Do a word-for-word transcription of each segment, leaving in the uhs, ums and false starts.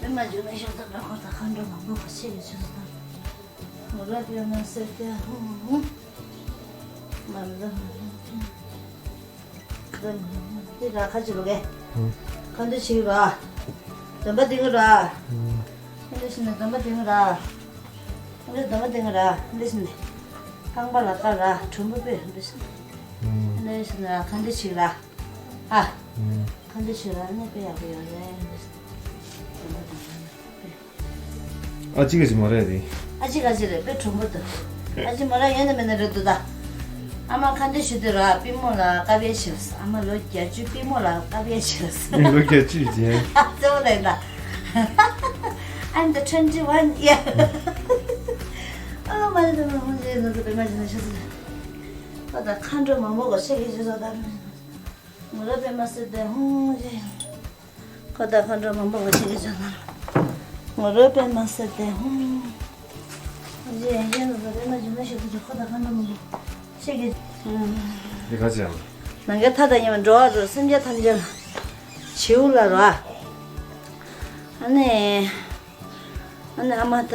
པདྨ་འབྱུང་གནས་ཤོག་ད་ཁོ་ད་མཁའ་འགྲོ་མང་པོ་ག་ཤེས་ཀྱི་ཆོས་སུ་དང་། ངོ་ལ་པདྨ་སེ་ཏེ་ཧུང་། མ་ལ་དེ་ར་ཁ་ཅིག་རོ་གེ། ཁ་འདི་ཞིག་ར། སྡོམ་པ་འདིང་ར། ཁ་འདི་ཞིག་ནས་སྡོམ་པ་འདིང་ར། ཁ་འདི་སྡོམ་པ་འདིང་ར། ཁ་འདི་ཞིག་ནས། རྐང་པ་ལ་ཀ་ར་གྲུམ་བུ་པེ་ཁ་འདི་ཞིག་ནས། ཁ་འདི་ཞིག་ར། ཨ། ཁ་འདི་ཞིག་ར་ནས་པེ་ཡག་པོ་ཡོད་རེད། སྡོམ་པ་འདིང་ར། ཨ་ཅི་ག་ཅི་མ་རེད་དེ། ཨ་ཅི་ག་ཅི་རེད་པེ་གྲུམ་བུ་དུ། ཨ་ཅི་མ་ར་ཡོད་ན་མེད་ན་རེད་འདུག་ད། ཨ་མ་ཁ་འདི་ཞུ་དེ་ར་པི་མོ་ལ་ཀ་བེ་ཤི་ཨ་མ་ལོ་བརྒྱད་ཅུ་པི་མོ་ལ་ཀ་བེ་ཤི་ལོ་བརྒྱད་ཅུ་ཅན། ཨ་ཙོ་རེད་ད། I'm the twenty one year. ཨ་མ་རེད་ད་མ་ཧོང་ཅི་ནོ་ཙོ་པེ་མ་ཅི་ན་ཤི་སི། ཨ་ད་མཁའ་འགྲོ་མང་པོ་གོ་ཤེས་ཀྱི་ཤི་སོ་ད། ངོ་ལ་པེ་མ་སི་དེ་ཧོང་ཅི། ཁོ་ད་མཁའ་འགྲོ་མང་པོ་བ་ཞིག་གི་ཆ་ན། ངོ་རོལ་པས་མ་ཟད་དེ་ཧུང་། ཨ་ཅེ་ཡང་ཡང་ལ་རེ་མ་བྱུང་ན་ཞིག་གི་ཁོ་ད་མཁའ་འགྲོ་མང་པོ་ཞིག་གི། འདི་ག་ཅི་ཡང་། ནང་གི་མཐའ་དང་མཉམ་པའི་འགྲོ་བ་རུ་སེམས་ཅན་ཐམས་ཅད་ལ་བྱིའུ་ལ་རོ། ཨ་ནི། ཨ་ནི་ཨ་མ་ད།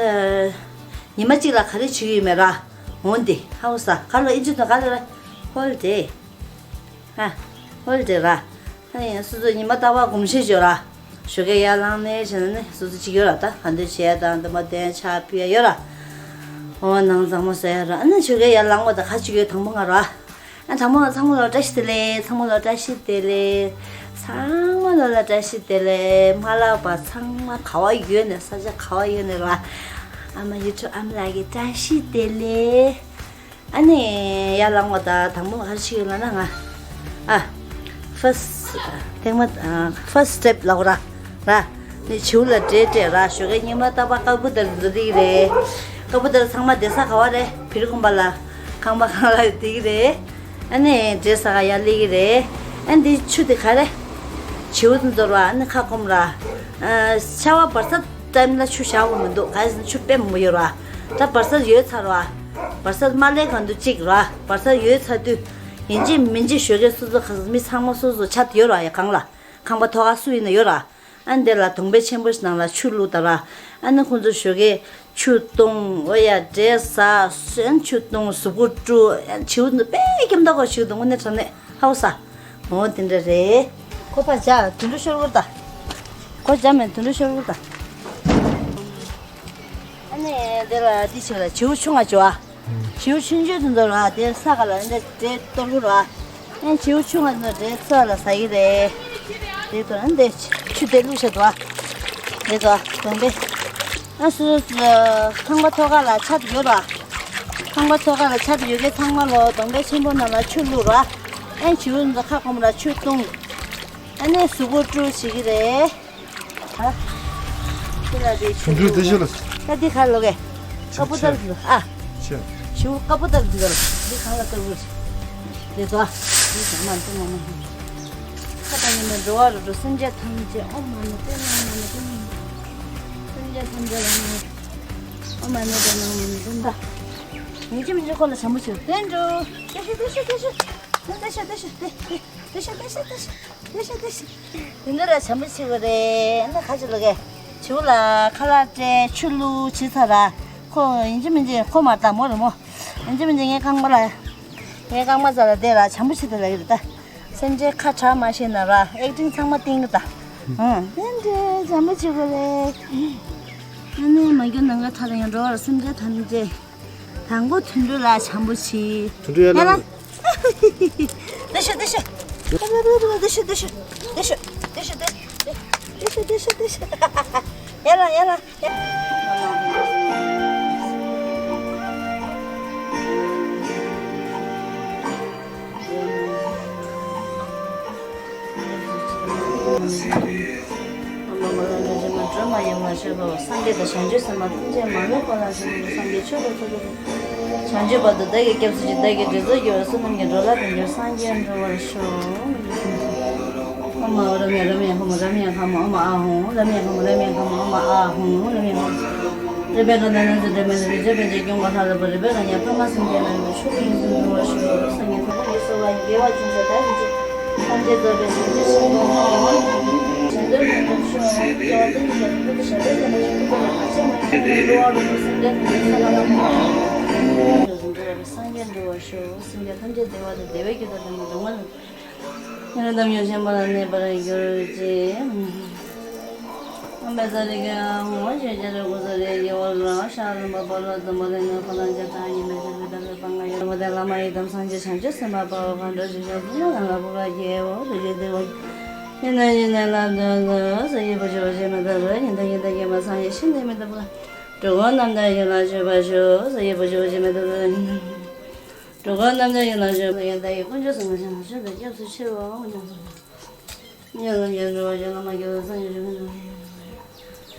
ཉི་མ་གཅིག་ལ་ག་རེ་བྱེད་ཀྱི་ཡོད་མེད་ར། འོན་ཏེ་ཧ་གོ་ས་ག་ལ་ཨིན་ཇི་དང་ག་ལ་ར། ཧོལ་ཏེ། ཧ། ཧོལ་ཏེ་ར། ཨ་ཡིན་སོ་སོ་ཉི་མ་རྟག་པར་སྒོམ་ཤེས་བྱོས་ར། ཞོགས་ཀས་ཡར་ལངས་ནས་བྱས་ནས་སོ་སོ་གཅིག་ཡོད་ར་ད་ག་འདོད་བྱས་དང་འདི་མ་བསྟན་ཆ་ཕུལ་ཡ་ཡོད་ར། འོ་ནང་གཙང་མ་ཟ་ཡ་ར་ཨ་ནི་ཞོགས་ཀས་ཡར་ལངས་པ་ད་ག་གཅིག་ཡོད་དང་པོ་ང་ར། ཨ་དང་པོ་ང་ཚང་མ་ལ་བཀྲ་ཤིས་བདེ་ལེགས་ཚང་མ་ལ་བཀྲ་ཤིས་བདེ་ལེགས། ཚང་མ་ལ་ལ་བཀྲ་ཤིས་བདེ་ལེགས་མ་ལབ་པ་ཚང་མ་ག་བ་ཡོད་ནས་ས་ཆ་ག་བ་ཡོད་ནས་ར། ཨ་མ་ཡུ་ཊུབ་ཨ་མ་ལགས་ཀྱི་བཀྲ་ཤིས་བདེ་ལེགས། ཨ་ནི་ཡར་ལངས་པ་ད་དང་པོ་ག་རེ་བྱེད་ཀྱི་ཡོད་ལབ་ན་ང་། ཨ། ཕར་སི་ཊི། ཐེངས་མ། ཕར་སི་ཊི་སི་ཊེབ་ལབ་དགོས་ར། ར། ནི་བྱིའུ་ལ་འབྲས་སྤྲད་ར་ཞོགས་ཀས་ཉི་མ་རྟག་པར་ཀ་པུ་ཏར་འཛུལ་དེ་གི་རེད། ཀ་པུ་ཏར་ཚང་མ་བསྡད་ས་ག་བ་རེད་བི་རི་ཁུམ་པ་ལ། ཁང་པ་ཁང་གླ་དེ་གི་རེད། ཨ་ནི་འབྲས་ཟ་ག་ཡར་སླེབས་ཀྱི་རེད། ཨ་ནི་འདི་ཆུ་དེ་ག་རེ། བྱིའུ་དེ་ཚོར་བ་ཨ་ནི་ཁ་སྐོམ་ར། ཨ། ཆར་པ་བར་ས་ཊེམ་ལ་ཆུ་བཞག་དགོས་མི་འདུག་ག་རེ་ཟེར་ན་ཆུ་དཔེ་མང་པོ་ཡོད་ར། ད་བར་ས་ཡོལ་ཚར་བ། བར་ས་མ་སླེབས་གོང་དུ་གཅིག་ར། བར་ས་ཡོལ་ཚར་དུས། ཡིན་གཅིག་མིན་གཅིག་ཞོགས་ཀས་སོ་སོ་ག་མི་ཚང་མ་སོ་སོ་ཆ་དེ་ཡོད་ར་ཡ་གང་ལ། ཁང་པ་ཐོག་ཁ་སུ་ཡིན་ན་ཡོད་ར། ཨ་འདི་ལ་དོང་པའི་ཆེན་པོ་ཞིག་ནང་ལ་ཆུ་བླུགས་ད་ར། ཨ་ནི་ཁོང་ཚོ་ཞོགས་ཀས་ཆུ་བཏུང་འོ་ཡ་འབྲས་ཟ་སོན་ཆུ་བཏུང་གཟུགས་པོ་བཀྲུ་ཨ་བྱིའུ་འདི་དཔེ་སྐྱོ་མདོག་ཁ་བྱིའུ་འདི་དངོས་གནས་དྲང་གནས། ཧའོ་ས། འོ་དེ་འདྲ་རེད། ཁོ་ཕར་བྱ་དུད་འགྲོ་ཤོར་བུར་ད། ཁོ་བྱ་མེད་དུད་འགྲོ་ཤོར་བུར་ད། ཨ་ནི་དེ་ལ་འདི་བྱེད་ལ་བྱིའུ་ཆུང་ང་བྱོ་ཨ། བྱིའུ་ཆུང་ཆུང་དུ་འདོར་བ་དེ་ས་ག་ལ་འདི་འདྲ་འདྲེ་གཏོར་གུར་བ། ཨ་ནི་བྱིའུ་ཆུང་ང་འདི་འདྲ་འདྲེ་ས་ལ་ཟ་གི་རེད། དེ་ལྟར་འདི་ཆུ་དེ་བླུགས་བྱ་དུ་ཨ། དེ་ཚོ་དོང་པའི། ཨ་སོ་སོ་ཁང་པ་ཐོག་ཁ་ལ་ཆར་ཡོད་ར། ཁང་པ་ཐོག་ཁ་ལ་ཆར་ཡོད་མཁན་ཚང་མ་ལོ་དོང་པའི་ཆེན་པོ་ནང་ལ་ཆུ་བླུགས་ར། ཨ་བྱིའུ་ཚོ་ཁ་སྐོམ་ར་ཆུ་བཏུང་། ཨ་ནི་གཟུགས་པོ་བཀྲུ་བྱེད་ཀྱི་རེད། ཨ། ཁྱེད་ལ་དེ་ཆུ་དུད་འགྲོ་དེ་ཤོད་ལ། ད་འདི་ག་ལོ་གས། ཀ་པུ་ཏར་འདི་ཨ། ཆེ། བྱིའུ་ཀ་པུ་ཏར་འདི་ག་ལ་འདི་གང་ལ་ཀ་པུ་ཏར། དེ་ཚོ་ཨ། འདི་ཚོ་མ་འདི་མ་མ། ཁ་ད་ཉི་མ་འགྲོ་བ་རུ་འགྲོ་སེམས་ཅན་ཐམས་ཅད་ཨོཾ་མ་ཎི་པདྨེ་ཧཱུྃ། མ་ཎི་པདྨེ་ཧཱུྃ། སེམས་ཅན་ཐམས་ཅད་ལ་ཨོཾ་མ་ཎི་པདྨེ་ཧཱུྃ། མ་ཎི་པདྨེ་ཧཱུྃ། མི་ཅི་མི་ཅི་ཁོ་ལ་བྱམས་པོ་བྱེད་དེ་འགྲོ། དེ་ཤི་དེ་ཤི་དེ་ཤི། དེ་ཤི་དེ་ཤི་དེ་ཤི། དེ་ཤི་དེ་ཤི་དེ་ཤི། དེ་ཤི་དེ་ཤི། དེ་འདྲ་ར་བྱམས་པོ་བྱེད་དགོས་རེད། ཨ་ནི་ཁ་ཅིག་ལོ་གས། བྱིའུ་ལ་ཁ་ལག་སྤྲད་ཆུ་བླུགས་བྱས་ཚར་ར། ཁོ་ཡིན་གཅིག་མིན་གཅིག་ཁོ་མ་ལྟ་མོ་རེད་མོ། ཡིན་གཅིག་མིན་གཅིག་ངའི་རྐང་པ་ལ། ངའི་རྐང་པ་རྩ་ལ་བསྡད་ར་བྱམས་པོ་བྱེད་དེ་ལ་ཡོད་རེད་ད། སེམས་ཅན་ཁ་གྲག་མ་ཤེས་ན་ར་ཨེག་ཊིང་ཚང་མ་བསྟན་གི་ད། ཨང་། དེ་འདྲ་བྱམས་པོ་བྱེད་དགོས་རེད། ཨ་ནི་མ་གྱུར་ནམ་མཁའ་མཐའ་དང་ཡང་འགྲོ་བར་སེམས་ཅན་ཐམས་ཅད། དང་པོ་དུད་འགྲོ་ལ་བྱམས་པོ་བྱེད། དུད་འགྲོ་ཡར་ལངས། ཡར་ལངས། ཡར་ལངས། ཡར་ལངས། ཡར་ལངས། ཨ་མ་ང་ལ་ནི་སྒྲོལ་མ་ཡོང་བར་ཤོག། སངས་རྒྱས་དང་བྱང་ཆུབ་སེམས་དཔའ་ཐམས་ཅད་མ་ལུས་འཁོར་ལ་བཞུགས་པའི་སངས་རྒྱས་ཆོས་ལ་ཐུགས་རྗེ་ཆེ། བྱང་ཆུབ་བར་དུ་བདག་གིས་སྐྱབས་སུ་མཆི། བདག་གིས་འདྲི་རྩད་གཅོད་པའི་བསོད་ནམས་ཀྱིས། འགྲོ་ལ་ཕན་ཕྱིར་སངས་རྒྱས་འགྲུབ་པར་ཤོག། ཨོཾ་རབ་ཡངས་རབ་ཡངས་ཧཱུྃ། རབ་ཡངས་ཧཱུྃ། ཨོཾ་ཨཱཿཧཱུྃ། རབ་ཡངས་ཧཱུྃ། རབ་ཡངས་ཧཱུྃ། ཨོཾ་ཨཱཿཧཱུྃ། རབ་ཡངས་ཧཱུྃ། རེ་བའི་བཀའ་དང་ལན་ཚོ་འབྲལ་མེད་ལ་རིག་བྱེད་པའི་འདྲེན་སྐྱོང་གོ་ལྷ་ལ་བོ། རེ་བའི་བཀའ་ཉན་ཕ་མ་སེམས་ཅན་རྣམས་ཀྱི་ཆོས་སྐུ་གཉིས་སུ་འགྲོ་བར་ཤོག་སངས་རྒྱས་ཐུགས་ཀྱི་གསོལ་བ་ཡི་དགེ་བ་ཅུང་ཟད་དག་གིས་ཐམས་ཅད་རྫོགས་པའི་བྱང་ཆུབ་སེམས་དཔའ་ཡོངས་སུ་གྲོལ་ཤོག་སྐྱེ་བ་ཀུན་ཏུ་ཞི་བའི་སྐུ་ཚེ་ཞབས་པད་བརྟན་པ་ཞིག་ཐུབ་པ་ལ་ཐམས་ཅད་མ་ཡིན་པའི་འགྲོ་བ་རིགས་དྲུག་སེམས་ཅན་ཐམས་ཅད་ས་ལ་ལ་མོ། སངས་རྒྱས་འགྲོ་བར་ཤོག་སེམས་ཅན་ཐམས་ཅད་བདེ་བ་དང་བདེ་བའི་རྒྱུ་དང་ལྡན་པ་སྡུག་བསྔལ། ཉོན་དང་ཉོན་ཞེན་པ་ལ་གནས་པར་གྱུར་ཅིག་ཨོཾ་བཛྲ་རེ་ཁ་ཧཱུྃ། ཆོས་རྒྱལ་ཀུན་བཟང་རིགས་ཀྱི་དབང་ཕྱུག་ཤར་ལུང་པ་དཔལ་ལྡན་དུ་མ་ལས་ནུབ་ཕ་ལ་འཇའ་ཚོན་ཉི་མའི་ཚེ་འཕོས་དང་པོའི་པང་ང་ཡོད་པ་དེ་བླ་མ་ཡི་དམ་སངས་རྒྱས་བྱང་ཆུབ་སེམས་དཔའ་དཔའ་བོ་མཁའ་འགྲོ་ཆོས་སྐྱོང་ཕུན་ཚོགས་ངང་ལ་ཕུར་པ་རྒྱལ་བོ་རྡོ་རྗེ་གདན་ཡིན་ན་ཡིན་ནའི་ལ་དོན་དུ་ས་ཡི་བུ་ཆུ་བོ་ཆེ་མི་ལྟ་བུ་ཉི་ཟླ་ཉི་ཟླ་སྐྱེས་མ་སངས་རྒྱས་ཤིན་ཏུ་མི་ལྟ་བུ་འགྲོ་ཀུན་རྣམས་དང་ཡིད་ལ་སྤྱོད་པར་ཤོག་ས་ཡི་བུ་ཆུ་བོ་ཆེ་མི་ལྟ་བུ། འགྲོ་ཀུན་རྣམས་ཀྱང་ཡིད་ལ་བྱོན་པ་ཡང་དག་ཡིད་དཀོན་མཆོག་གསུམ་ལ་ཕྱག་འཚལ་ལོ། སྐྱབས་སུ་མཆིའོ། སྙིང་རྗེ་ཆེ་བ་སྙིང་རྗེ་ཆེ་བ་སྙིང་རྗེ་ཆེ་བ་སྙིང་རྗེ་ཆེ་བ་སྙིང་རྗེ་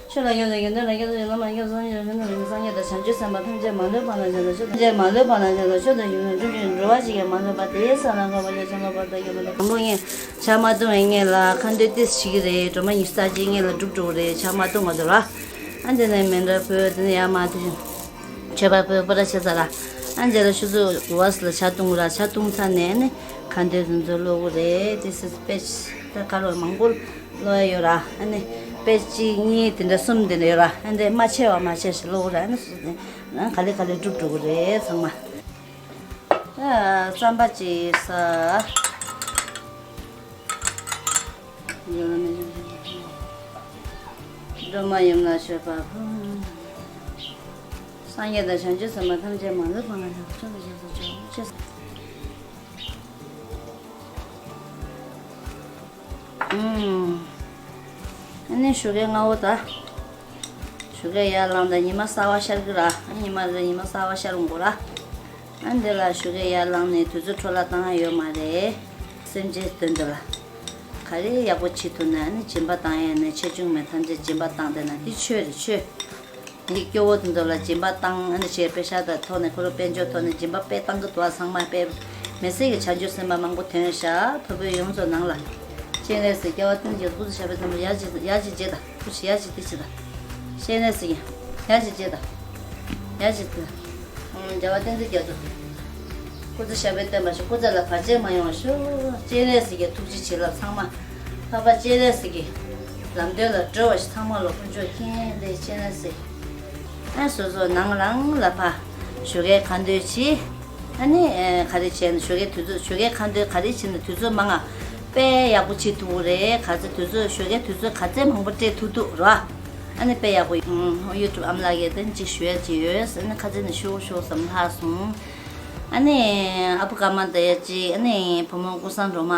ཆེ་བ། ཆོས་ལ་སྐྱབས་སུ་མཆི། དོན་ལ་སྐྱབས་སུ་མཆི། ལམ་ལ་སྐྱབས་སུ་མཆི། སངས་རྒྱས་དང་བྱང་ཆུབ་སེམས་དཔའ་ཐམས་ཅད་མ་ལུས་བར་ལ་བྱོན་ལ་ཆོས་དང་། ཐམས་ཅད་མ་ལུས་བར་ལ་བྱོན་ལ་ཆོས་དང་། ཡུལ་ལ་འགྲུབ་ཅིང་འགྲོ་བ་གཅིག་ཀྱང་མ་ལུས་པ། དེའི་ས་ལ་འགོད་པ་ལས་བྱང་པ་བར་དུ་གྱུར་པ་དང་། དང་པོ་ངས་ཇ་མ་བཏུང་བའི་སྔོན་ལ་ཁ་འདོན་ཏོག་ཙམ་བྱེད་ཀྱི་རེད། སྒྲོལ་མ་ཉི་ཤུ་རྩ་གཅིག་སྔོན་ལ་སྒྲུབ་འགྲོ་གི་རེད། ཇ་མ་བཏུང་བར་དུ་ར། ཨ་འདི་ནས་མཎྜལ་ཕུལ། དེ་ནས་ཡར་མར་དེ་བཞིན་མཆོད་པ་ཕུལ། སྤོས་དག་བྱས་ཚར་ར། ཨ་འདི་ལ་ཆུ་ཚོད་དགུ་པ་ལ་ཇ་བཏུང་ར། ཇ་བཏུང་ཚར་ནས་ནི་ཁ་འདོན་དེ་ཚོ་ཀློག་གི་རེད། དེ་སི་པེ་ཅི་ད་ག་རེ་མང་པོ་ཀློག་ཡ་ཡོད་ར། ཨ་ནི་པེ་ཅི་གཅིག་གཉིས་དེ་འདྲ་གསུམ་དེ་འདྲ་ཡོད་ར། ཨ་འདི་མ་ཆད་པ་མ་ཆད་ཞིག་ཀློག་གི་ར། ཨ་ནི་སུ་དེ་ཨ་ག་ལེ་ག་ལེ་འགྲུབ་འགྲོ་གི་རེད་ཚང་མ། ཨ་རྩམ་པ་ཅིག་ཟ། སྒྲོལ་མ་ཡུམ་ལ་མཆོད་པ་ཕུལ། སངས་རྒྱས་དང་བྱང་ཆུབ་སེམས་དཔའ་ཐམས་ཅད་མ་ལུས་བར་ལ་ཕྱག་འཚལ་ལོ། ཆོས་ལ་ཕྱག་འཚལ་ལོ། ཆོས། ཨུམ། ཨ་ནི་ཞོགས་ཀས་སྔ་པོ་ད། ཞོགས་ཀས་ཡར་ལངས་ད་ཉི་མ་གསར་པ་ཤར་གི་ར། ཨ་ཉི་མ་རེ་ཉི་མ་གསར་པ་ཤར་འོང་གོ་ར། ཨ་འདི་ལ་ཞོགས་ཀས་ཡར་ལངས་ནས་དུས་ཚོད་འཕྲོ་བརླག་བཏང་ཡ་ཡོད་མ་རེད། སེམས་ཅན་དོན་དུ་ལ། ག་རེ་ཡག་པོ་བྱེད་ཐུབ་ན་ཨ་ནི་སྦྱིན་པ་བཏང་ཡ་ནི་ཆེ་ཆུང་མེད། ཐམས་ཅད་སྦྱིན་པ་བཏང་བསྡད་ན་འདི་ཆོས་རེད་ཆོས། འདི་སྐྱོ་བོ་དེ་ཚོ་ལ་སྦྱིན་པ་བཏང་ཨ་ནི་བྱས་པེ་ཤ་དང་ཐོག་ནས་ཁོ་རང་དཔལ་འབྱོར་ཐོག་ནས་སྦྱིན་པ་དཔེ་བཏང་གི་འདུག་ཨ། ཚང་མ་དཔེ་མི་སྲིད་ཀྱི་བྱང་ཆུབ་སེམས་དཔའ་མང་པོ་ཐོན་ཤག་ཕ་བོད་ཡོངས་རྫོགས་ནང་ལ། སྤྱན་རས་གཟིགས་རྒྱལ་བ་ཐམས་ཅད་སྐུ་ཚེ་ཞབས་པད་བརྟན་པར། ཡར་ཅིག་ཡར་ཅིག་བྱེད་དང་། ཁུ་ཤི་ཡར་ཅིག་དེ་བྱེད་དང་། སྤྱན་རས་གཟིགས་ཡར་ཅིག་བྱེད་དང་། ཡར་ཅིག་དེ། རྒྱལ་བ་བསྟན་འཛིན་རྒྱ་མཚོ། སྐུ་ཚེ་ཞབས་པད་བརྟན་པ་ཞིག་སྐུ་ཚེ་ལ་བར་ཆད་མ་ཡོང་བ་ཤོག་སྤྱན་རས་གཟིགས་ཀྱི་ཐུགས་རྗེ་བྱིན་རླབས་ཚང་མ། འཕགས་པ་སྤྱན་རས་གཟིགས་ཀྱི་ལམ་སྟོན་ལ་འགྲོ་བ་ཞིག་ཚང་མ་ལ་དཀོན་མཆོག་མཁྱེན་ཏེ་སྤྱན་རས་གཟིགས། ཨ་སོ་སོ་ནང་རང་ལ་ཕ། ཞོགས་ཀས་ཁ་འདོན་བྱེད། ཨ་ནི་ཨ་ག་རེ་བྱས་ན་ཞོགས་ཀས་དུས་ཚོད་ཞོགས་ཀས་ཁ་འདོན་ག་རེ་བྱེད་ན་དུས་ཚོད་མང་ང་དཔེ་ཡག་པོ་བྱེད་ཐུབ་ཀྱི་རེད། ག་ཚོད་དུས་ཚོད་ཞོགས་ཀས་དུས་ཚོད་ག་ཚད་མང་པོ་སྤྲད་ཐུབ་ཐུབ་ར། ཨ་ནི་དཔེ་ཡག་པོ་ཡོང་། ཡུ་ཊུབ་ཨ་མ་ལགས་ཀྱིས་དེ་གཅིག་ཞུ་ཡ་ཅིག་ཡོད། ཨ་ནི་ཁ་ཚིག་ནས་ཞུ་ཞུ་བསམ་ལྷག་སོང་། ཨ་ནི་ཨ་བུ་ཀརྨ་ད་ཡ་གཅིག་ཨ་ནི་བུ་མོ་ཀུན་བཟང་སྒྲོལ་མ་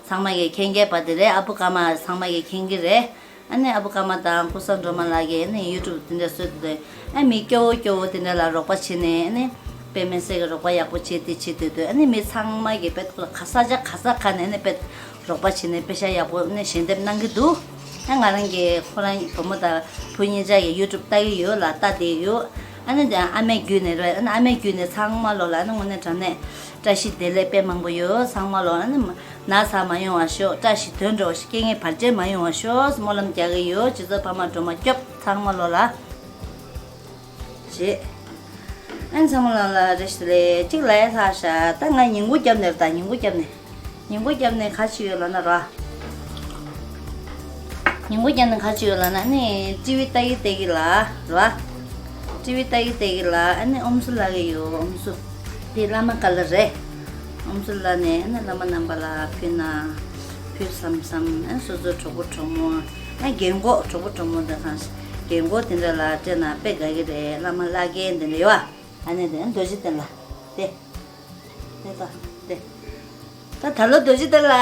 ཚང་མ་གིས་མཁྱེན་མཁྱེན་པ་དེ་རེད། ཨ་བུ་ཀརྨ་ཚང་མ་གིས་མཁྱེན་གྱི་རེད། ཨ་ནི་ཨ་བུ་ཀརྨ་དང་ཀུན་བཟང་སྒྲོལ་མ་ལགས་ཀྱིས་ཨ་ནི་ཡུ་ཊུབ་དེ་འདྲ་བཟོས་ཏེ། ཨ་མི་སྐྱོ་བོ་སྐྱོ་བོ་དེ་འདྲ་ལ་རོགས་པ་བྱས་ནས་ཨ་ནི་དཔེ་མི་སྲིད་ཀྱི་རོགས་པ་ཡག་པོ་བྱས་ཏེ་བྱེད་སྡོད་དུས་ཨ་ནི་མི་ཚང་མ་གིས་དཔེ་ཁོ་ལ་ག་ས་ཆ་ག་ས་ག་ནས་ཨ་ནི་དཔེ་རོགས་པ་བྱས་ནས་དཔེ་ཤ་ཡག་པོ་ཨ་ནི་ཞལ་འདེབས་གནང་གི་འདུག་ཨ་ང་རང་གིས་ཁོ་རང་བུ་མོ་དང་བུ་གཉིས་ཆ་གི་ཡུ་ཊུབ་ལྟ་གི་ཡོད་ལ་ལྟ་བསྡད་ཡོད། ཨ་ནི་དེ་ཨ་མའི་བརྒྱུད་ནས་རེད། ཨ་ནི་ཨ་མའི་བརྒྱུད་ནས་ཚང་མ་ལོ་ལ་ཨ་ནི་དངོས་གནས་དྲང་གནས་བཀྲ་ཤིས་བདེ་ལེགས་དཔེ་མང་པོ་ཡོད། ཚང་མ་ལོ་ཨ་ནི་ན་ཚ་མ་ཡོང་བ་ཤོག་བཀྲ་ཤིས་དོན་འགྲུབ་པ་ཤོག་རྐྱེན་ངན་བར་ཆད་མ་ཡོང་བ་ཤོག་སྨོན་ལམ་རྒྱག་གི་ཡོད། སྤྱི་ཚོགས་ཕ་མ་སྒྲོལ་མ་སྐྱོབས། ཚང་མ་ལོ་ལ་བྱེད། ཨན་ཚང་མ་ལ་ལ་རེ་ཞིག་ལས་གཅིག་ལ་ཡ་ལྷག་ཤ། ད་ང་ཉིན་གུང་རྒྱབ་ནས་རེད། ད་ཉིན་གུང་རྒྱབ་ནས། ཉིན་གུང་རྒྱབ་ནས་ག་ཅི་ཡོད་ལབ་ན་ར། ཉིན་གུང་རྒྱབ་ནས་ག་ཅི་ཡོད་ལབ་ན་ནི་ཊི་ཝི་ལྟ་གི་བལྟ་གི་ལ་ར། ཊི་ཝི་ལྟ་གི་བལྟ་གི་ལ་ཨ་ནི་ཨོམ་སྲུ་ལ་གི་ཡོད་ཨོམ་སྲུ། དེ་བླ་མ་ག་ལ་རེད། ཨོམ་སྲུ་ལ་ནས་ཨ་ནི་བླ་མ་རྣམ་པ་ལ་ཕུལ་ན། ཕུལ་བསམ་བསམ་ཨ་སོ་སོ་གྲོགས་པོ་གྲོགས་མོ། ཨ་རྒན་གོག་གྲོགས་པོ་གྲོགས་མོ་འདི་གང་ཞིག་རྒན་གོག་དེ་འདྲ་ལ་སྤྲད་ན་དཔེ་དགའ་གི་རེད། བླ་མ་བླ་རྒན་དེ་འདྲ་ཡོད་ཨ། ཨ་ནི་དེ་རྡོ་རྗེ་གདན་ལ། དེ། དེ་ད། དེ། ད་ད་ལོ་རྡོ་རྗེ་གདན་ལ།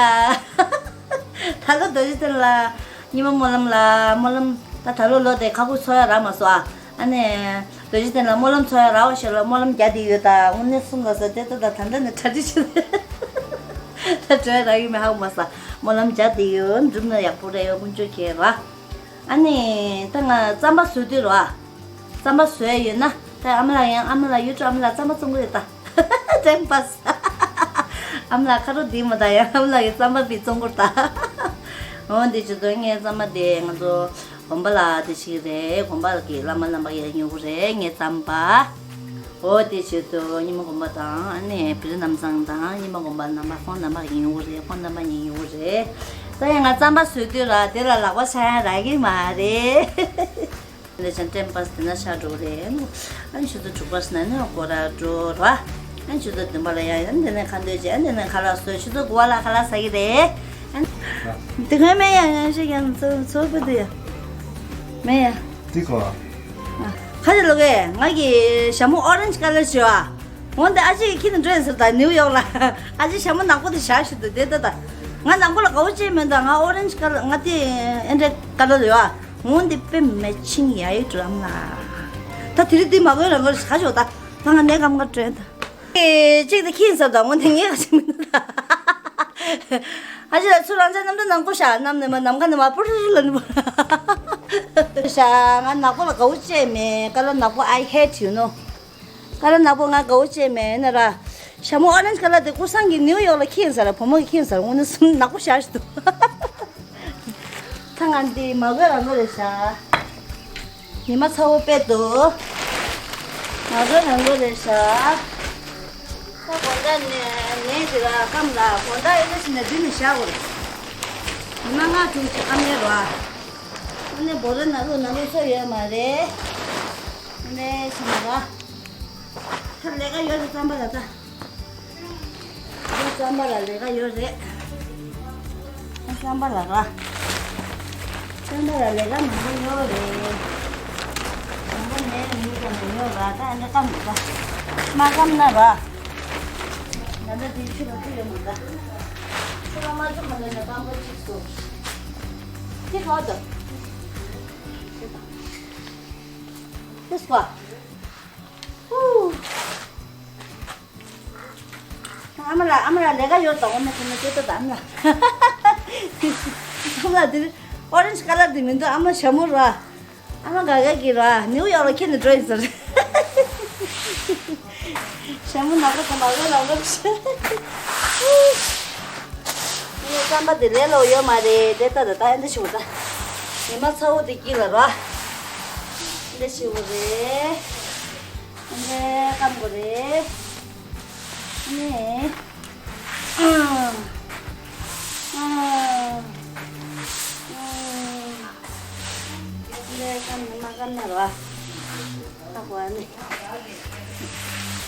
ད་ལོ་རྡོ་རྗེ་གདན་ལ། ཉི་མ་སྨོན་ལམ་ལ་སྨོན་ལམ། ད་ད་ལོ་ལོ་དེ་ཁ་ཁུ་ཚོ་ཡ་རག་མ་སོང་ཨ། ཨ་ནི། རྡོ་རྗེ་གདན་ལ་སྨོན་ལམ་ཚོ་ཡ་རག་བ་ཞེས་ལ་སྨོན་ལམ་རྒྱག་བསྡད་ཡོད་ད། དངོས་གནས་གསུང་ལ་ས་དེ་ད་ད་ད་འདྲ་ནས་གྲ་སྒྲིག་བྱེད། ད་གྲོས་རག་ཡོད་མེད་ཧ་གོ་མ་སོང་། སྨོན་ལམ་རྒྱག་བསྡད་ཡོད། འགྲུབ་ན་ཡག་པོ་རེད་ཡོད་དཀོན་མཆོག་མཁྱེན་ར། ཨ་ནི། ད་ང་རྩམ་པ་བཟོ་དུས་ར། རྩམ་པ་བཟོ་ཡ་ཡོད་ན། ད་ཨ་མ་ལགས་ཡང་ཨ་མ་ལགས་ཡུ་ཊུབ་ཨ་མ་ལགས་རྩམ་པ་བཙོང་གི་རེད་ད། ཊའིམ་པཱས། ཨ་མ་ལགས་ཁ་རོག་འདི་མ་ད་ཡང་ཨ་མ་ལགས་ཀྱི་རྩམ་པ་བི་བཙོང་གི་རེད་ད། འོ་འདི་ཅི་ཚོ་ངའི་རྩམ་པ་དེ་ང་ཚོ་ དགོན་པ་ལ་དེ་ཞིག་རེད། དགོན་པ་གི་བླ་མ་རྣམ་པ་ཡང་ཡོང་གི་རེད། ངའི་རྩམ་པ། འོ་དེ་བྱེད་དུ་རྙིང་མ་དགོན་པ་དང་ཨ་ནི་བེ་རི་གནམ་ཚང་དང་རྙིང་མ་དགོན་པ་རྣམ་པ་ཁོང་རྣམ་པ་ཡང་ཡོང་གི་རེད། ཁོང་རྣམ་པ་ཡང་ཡོང་གི་རེད། ད་ཡང་ང་རྩམ་པ་བཟོས་དུས་ར་དེ་ལ་ལག་པ་འཆང་ཡ་རག་གི་མ་རེད། ལས་ཅན་ཏེམ་པ་སི་དེ་ན་ཤ་འགྲོ་རེད། ཨ་ནི་ཆུ་ཚོད་དྲུག་པ་སི་ན་ནི་སྐོར་ར་འགྲོ་ར། ཨ་ནི་ཆུ་ཚོད་བདུན་པ་ལ་ཡང་ཡང་དེ་ནས་ཁ་འདོད་བྱས། ཨ་ནི་དེ་ནས་ཁ་ལག་བཟོས། ཆུ་ཚོད་དགུ་པ་ལ་ཁ་ལག་ཟ་གི་རེད། ཨ་ནི་དེ་ཁོས་མེད་ཡ། ཡང་ཞིག་ཡང་ཚོ་ཚོ་བུ་དེ་ཡ་མེད་ཡ། དེ་གོ། ཁ་ཅིག་ལོ་གས་ང་གི་ཞྭ་མོ་ཨོ་རེན་ཇི་ཀ་ལར་བྱོས་ཨ། འོན་ཏེ་ཨ་ཅེ་ཁྱེར་ནས་འགྲོ་ཡིན་ཟེར། ད་ནིའུ་ཡོག་ལ་ཨ་ཅེ་ཞྭ་མོ་ནག་པོ་དེ་བཞག་ཞུ་དུ་དེ་ལྟ་ད། ང་ནག་པོ་ལ་དགའ་བོ་ཅེས་མེད། ད་ང་ཨོ་རེན་ཇི་ཀ་ལར། ང་དེ་ཨེ་འདྲ་ཀ་ལར་ཡོད་ཨ། འོན་ཏེ་དཔེ་མེ་ཆིང་ཡ་ཡི་འགྲོ་ཨ་མ་ལ། ད་དེ་རིང་དེ་མ་གོན་རང་གོན་ག་ཞོག་ད། ད་ང་ནས་ཀམ་ཀ་བྲོས་ད། ཨེ་གཅིག་དེ་ཁྱིན་ཟབ་ད་འོན་ཏེ་ངས་ག་ཞིག་མི་འདུག་ད། ཨ་ཅེ་ལ་ཚུར་རང་ཚ་ནམ་དུ་ནམ་ཀོ་ཤ་ནམ་ནས་མ་ནམ་ཁ་ནས་མ་པུར་ལ་ནི་པུར། ཤ་ང་ནག་པོ་ལ་དགའ་བོ་ཅེས་མེད། ཀ་ལར་ནག་པོ། I hate you know. ཀ་ལར་ནག་པོ་ང་དགའ་བོ་ཅེས་མེད་ན་ར། ཞྭ་མོ་ཨོ་རེན་ཇི་ཀ་ལར་དེ་ཀུ་སང་གི་ནིའུ་ཡོག་ལ་ཁྱིན་ཟ་ར། བུ་མོ་གི་ཁྱིན་ཟ་ར། དངོས་གནས་སུ་ནག་པོ་ཤ་ཞིག་འདུག་ད་ང་འདི་མ་གོས་རང་གོས་རེད་ཤག་ཉི་མ་ཚ་བོ་དཔེ་འདུག་མ་གོས་རང་གོས་རེད་ཤག་ད་དགོང་དག་ནས་ནས་ཅི་ལ་སྐམ་ལ། དགོང་དག་ཨེ་ནས་ཕྱིན་ནས་འདི་ནས་བཞག་གོ་རེད། ཉི་མ་ལྔ་དྲུག་ཅིག་སྐམ་ནས་རོ། ཨ་ནི་བོ་རོ་ན་ལུ་ན་ལུ་སོ་ཡོད་མ་རེད། ཨ་ནི་ཕྱིན་ནས་རོ། ད་ལས་ཀ་ཡོད་རེད། རྩམ་པ་ལ་ད། རྩམ་པ་ལ་ལས་ཀ་ཡོད་རེད། རྩམ་པ་ལ་ར། རྩམ་པ་ལ་ལས་ཀ་མང་པོ་ཡོད་རེད། མང་པོ་མེད་མི་ཙམ་ཡོད་ར། ད་ཨ་འདྲ་སྐམ་འདུག་ད་མ་སྐམ་ན་ར། ད་ལྟ་དེ་ཆུ་ལ་བཅུག་ཡོད་མ་ད། ཆུ་ལ་མ་བཅུག་ག་ལ་ནས་སྐམ་པོ་གཅིག་སོ། དེ་ག་ད། དེ་སོ། ཧུ། ཨ་མ་ལགས། ཨ་མ་ལགས་ལས་ཀ་ཡོད་དང་། འོ་ན་དེ་ནས་སྐད་ཆ་དང་། ཨ་མ་ལགས་འདིར་ཨོ་རེན་ཇི་ཀ་ལར་འདི་མི་འདུག་ཨ་མ་ཞྭ་མོ་ར། ཨ་མ་དགའ་དགའ་གི་ར། ནིའུ་ཡོག་ལ་ཁྱེར་ནས་འགྲོ་ཡིན་ཟེར། ཞྭ་མོ་ནག་པོ་དང་མ་གོས་ལ་ལོབས་ཤག་ངས་རྩམ་པ་འདི་ལས་སླ་པོ་ཡོད་མ་རེད། དེ་ལྟ་ད་ད་ཨེ་འདྲ་ཞིག་འོ་ད། ཉི་མ་ཚ་བོ་དེ་དཀྱིལ་ལ་ར། ཨེ་འདྲ་ཞིག་འོ་རེད། ཨེ་འདྲ་སྐམ་དགོས་རེད། ནས། ཨ། ཨ། ཨ། ལས་ཀ་ནི་མ་ག་ནས་ར། ཧ་གོ་ནི།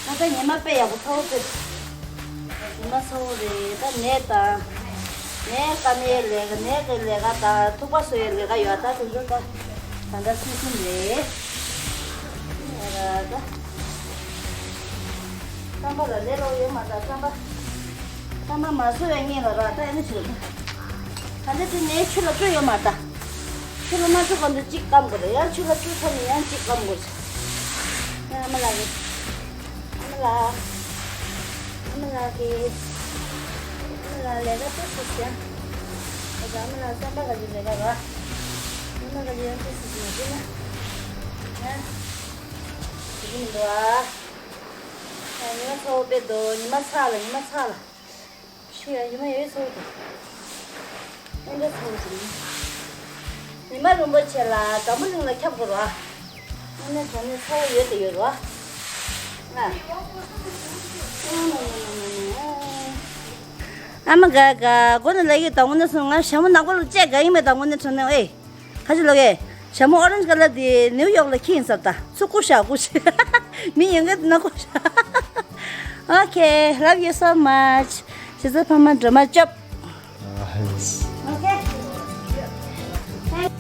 ད་ལྟ་ཉི་མ་དཔེ་ཡག་པོ་ཚ་བོ་དཔེ། ཉི་མ་ཚ་བོ་རེད། ད་ནས་ད། ནས་ཀ་ནས་ལས་ཀ། ནས་ཀའི་ལས་ཀ་དང་ཐུག་པ་བཟོ་ཡའི་ལས་ཀ་ཡོད། ད་དེ་ཚོ་ད། ད་ལྟ་སུན་སུན་རེད། ཨ་ར་ད། རྩམ་པ་ལ་ལས་སླ་པོ་ཡོད་མ་རེད། རྩམ་པ། རྩམ་པ་མ་བཟོ་བའི་སྔོན་ལ་ར། ད་ཨེ་ནས་བྱེད་དགོས། ད་ལྟ་དེ་ནས་ཆུ་ལ་བཅུག་ཡོད་མ་རེད། ཆུ་ལ་མ་བཅུག་གོང་དུ་གཅིག་སྐམ་དགོས་རེད། ཡང་ཆུ་ལ་བཅུག་ཚར་ནས་ཡང་གཅིག་སྐམ་དགོས་རེད། ཡ་ཨ་མ་ལགས་ཀྱིས། ཨ་མ་ལགས། ཨ་མ་ལགས་ཀྱིས། ཨ་མ་ལགས་ལས་ཀ་ཏོག་ཙམ་བྱས། ཨ་ཙི། ཨ་མ་ལགས་རྩམ་པ་ག་ཚོད་ལས་ཀ་ར། ཨ་མ་ལགས་ཀྱིས་ཡང་ཏོག་ཙམ་བྱས་ན་ཡ། དེ་གི་མི་འདུག་ཨ། ཨ། ཉི་མ་ཚ་བོ་དཔེ་འདུག་ཉི་མ་ཚ་ལ། ཉི་མ་ཚ་ལ། ཤི་ཡ། ཉི་མ་ཡོད་ཚ་བོ་འདུག་ཨེ་འདྲ་ཚ་བོ་འདུག་ཉི་མ་རིན་པོ་ཆེ་ལ་འཛམ་བུ་གླིང་ལ་ཁྱབ་དགོས་ར། དངོས་གནས་དྲང་གནས་ཚ་བོ་ཡོད་དེ་ཡོད་ར། ཨ། ཨ་མ་དགའ་དགའ་མགོ་ནས་ལ་ཡོད་དང་། དངོས་གནས་སོང་ང་ཞྭ་མོ་ནག་པོ་ལ་བཅད་དགའ་ཡིན་མེད་དང་། དངོས་གནས་དྲང་གནས་ཨེ། ཁ་ཅིག་ལོ་གས། ཞྭ་མོ་ཨོ་རེན་ཇི་ཀ་ལར་དེ་ནིའུ་ཡོག་ལ་ཁྱེར་ཡིན་ཟེར་ད། ཚུར་བསྐུར་ཤག་བསྐུར་ཤག་མི་ཡོང་གི་འདུག་ན་བསྐུར་ཤག Okay, love you so much. ཞེ་ས་ཕ་མ་སྒྲོལ་མ་སྐྱོབ། Okay. Thank